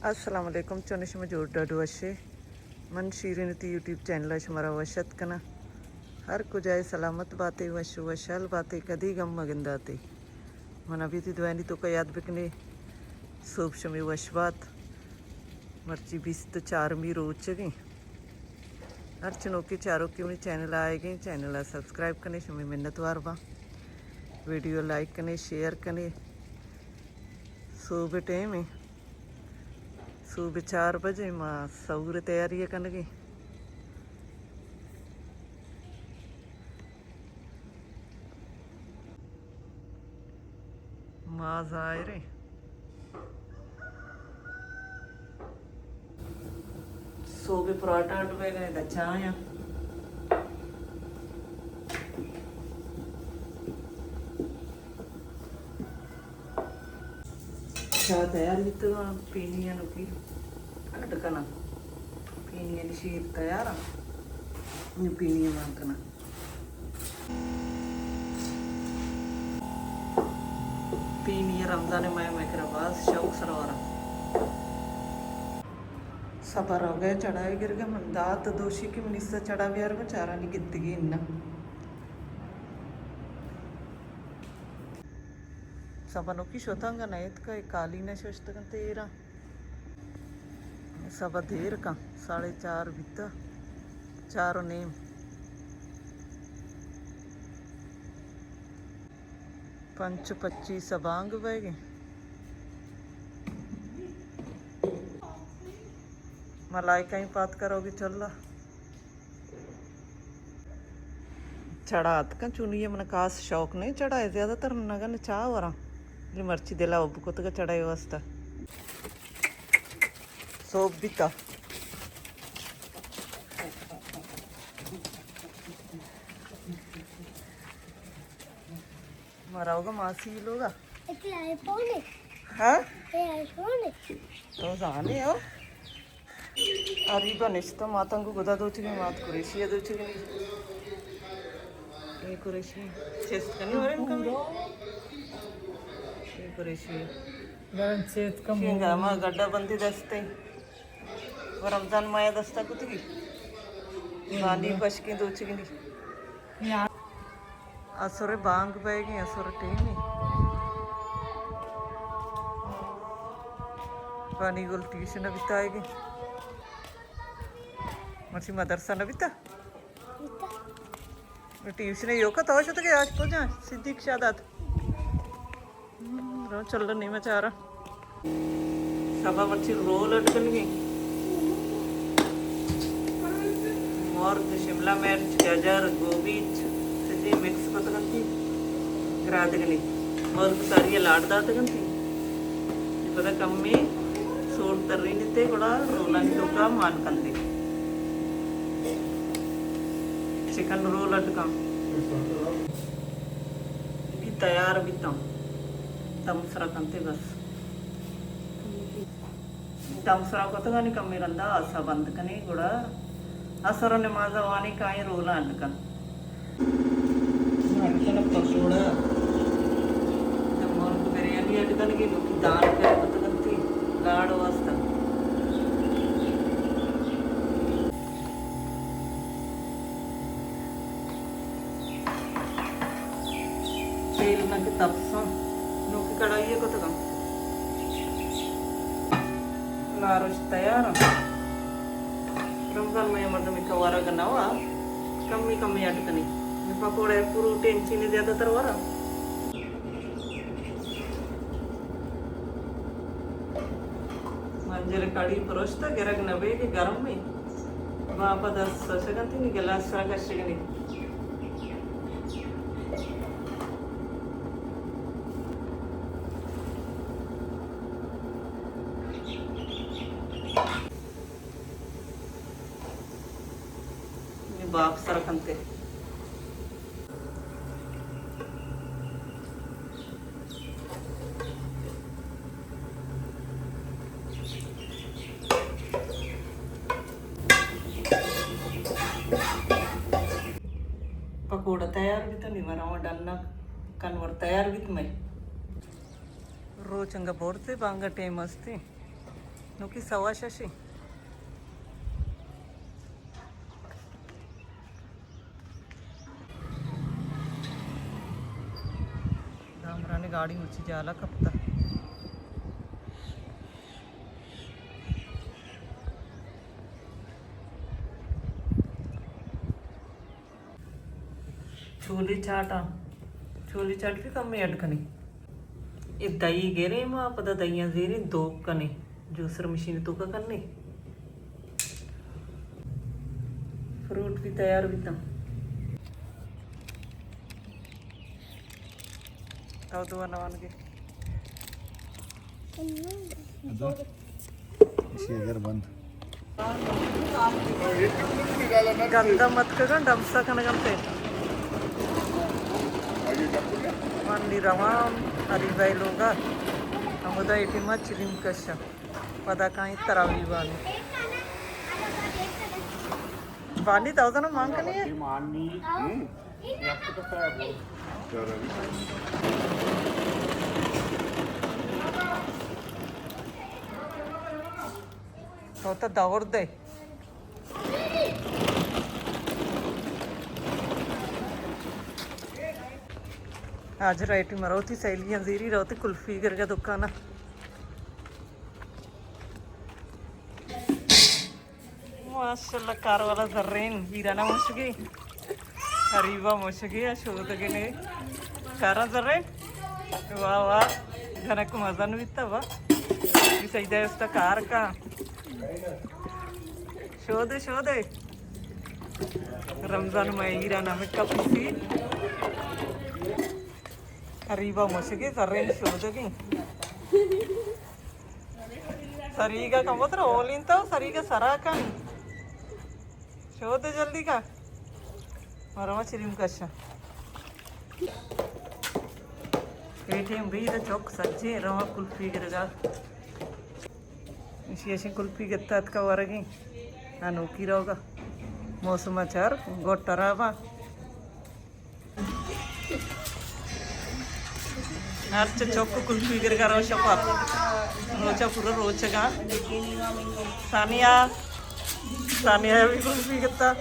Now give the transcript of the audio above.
السلام علیکم، چون شما؟ جوڑ ڈاڈ وشے؟ من شیرین تی یوٹیوب چینل ءَ شمارا وش ات کناں۔ ہر کجائے سلامت باتے، وش وشحال باتے، کدی غم مگنداتے۔ من ابھی تی دوانی تو کا یاد بکنے، صوب شمی وش بات۔ مرچی بیست چارمی روچگیں۔ ہر چنوکے چاروکے منی چینل آئے گئے، چینل ءَ سبسکرائب کنے، شمی منتوار باں۔ ویڈیو لائک کنے، شیئر کنے۔ صوب ٹائم ایں، صوب چار بجے، ما سحور تیاری کنگیں۔ ما ظاہر ایں۔ صوب پراٹا اڈ بہ گئے، دا چایا۔ چاہ تیار بیتگ، پینی انوکی اڈ کناں۔ پینی انی شیر تیار ایں، نی پینی مان کناں۔ پینی رمضان ماہ مکرا باز شوق سرا وراں۔ سبا روگئے چڑھائے گرگا، من دات دوشی کہ منی سا چڑھا بیار، من چارانی گندگی اناں۔ سبا نوکی شتاں گا نہ اتکا، اے کالی نہ ششتگن تیرا۔ سبا دیر کن، ساڑھے چار بیتا، چار و نیم۔ پنچ و پچیس بانگ بئیگیں۔ ملائکہ ایں پاد کروگی چلا۔ چڑا اتکاں، چونی من کاس شوق نہیں چڑا، زیادہ تر نگن چاہ وراں۔ یہ مرچی دلا اب کتگا چڑا واسطہ۔ سوب بیتا۔ ما روگا ماسی لوگا۔ اے آئی فون ہے؟ ہاں؟ اے آئی فون ہے؟ تو زانے ہو؟ اریبا نشتہ ماتاں گو گدا دوچگی، مات قریشی دوچگی۔ اے قریشی چست کنی ورن کمی۔ اے قریشی۔ گرن چیت کم شینگا ما گڈا بندی دستے۔ و رمضان مایا دستا کتگی۔ بانی پشکیں دوچگی۔ عصر بانگ بئیگیں، عصر ٹیمی۔ بانی گل ٹیوشن بیتا آئیگی۔ مرچی مدرسہ نہ بیتا؟ بیتا۔ ٹیوشن یوکا تو شتگے آج پجا صدیق شادات۔ ہم، رو چلو نیمہ چارا۔ سبا مرچی رول اڈ کنگی۔ مرگ، شملہ مرچ، گجر، گوبیچ، سجی مکس کتگنتی۔ گرادگنی۔ مرگ ساری لاڈ داتگنتی۔ پدا کمی سور ترینی تے گڑا رولانی توکا مان کندی۔ چکن رول اڈ کن۔ تیار بیتاں۔ دم سرا کنتے بس۔ دم سرا کتگانی کمی رندا آسا بند کنی گڑا عصر نماز وانی کائیں رولا اڈ کن۔ اڈ کن پکوڑا۔ مرغ بریانی اڈ کنگی نوکی دان کر کتگنتی لاڑ واسطہ۔ تیل نہ کہ تپساں، نوکی کڑائی ء کتگاں۔ نارشت تیار انت۔ رمضان مئے مردم ء ورگ نہ وا، کمی کمی اڈ کنی۔ پکوڑے فروٹ انچی نے زیادہ تر ورا۔ منجر کڑی پروشتہ گرگ نہ بے کہ گرم میں۔ باپا دست سوچگ انت، نی گلاس سرا کشگ نی۔ نی باپ سرا کنتے۔ پکوڑا تیار بیت، نی ورا ڈن کنور تیار بیت مئے۔ روچ انگا بورتے، بانگا ٹیم استے۔ نوکی سوا ششی۔ دامرانی گاڑی مچی جالا کپتا۔ چولی چاٹاں، چولی چاٹ بھی کم ایڈ کنی۔ اے دہی گریں ما، پدا دہیاں زیریں دوک کنیں، جوسر مشین توکا کنیں۔ فروٹ بھی تیار بیتا۔ تو دو نوان گے۔ ایشی اگر بند۔ گندم اتکگاں ڈمسا کنگنتے۔ من نی رواں اریبہ ءِ لوگا۔ ہمودا اے ٹیما چلیم کشاں۔ پدا کائیں تراوی بانی۔ بانی تو زنا مان کنی ہے؟ تو تا دور دے۔ آج رائٹی مروتی سیلیاں زیری روتی کلفی گرگا دکانا۔ ماشاءاللہ، کار والا زرین، ایرانا مشگی، حریبا مشگی، شودگنے۔ کارا زرین۔ واہ واہ، جنک مزن بیتا واہ۔ یہ سجدہ استا کار کا۔ شودے، شودے۔ رمضان ماہ ایرانا میں کپسی۔ حریبا مشگی، زرین شودگی۔ سریگا کم بوتر اولین تو سریگا سرا کن۔ شودے جلدی کا۔ مروا چلیم کشا۔ اے ٹیم بھی تو چوک سجے روا کلفی گرگا۔ اشی اشی کلفی گتا اتکا ورگی۔ انوکی روگا۔ موسم چار گوٹ رابا۔ ہرچ چوک کلفی گرگا روشا پا۔ روچا پورا روچگا۔ ثانیہ، ثانیہ بھی کلفی گتا۔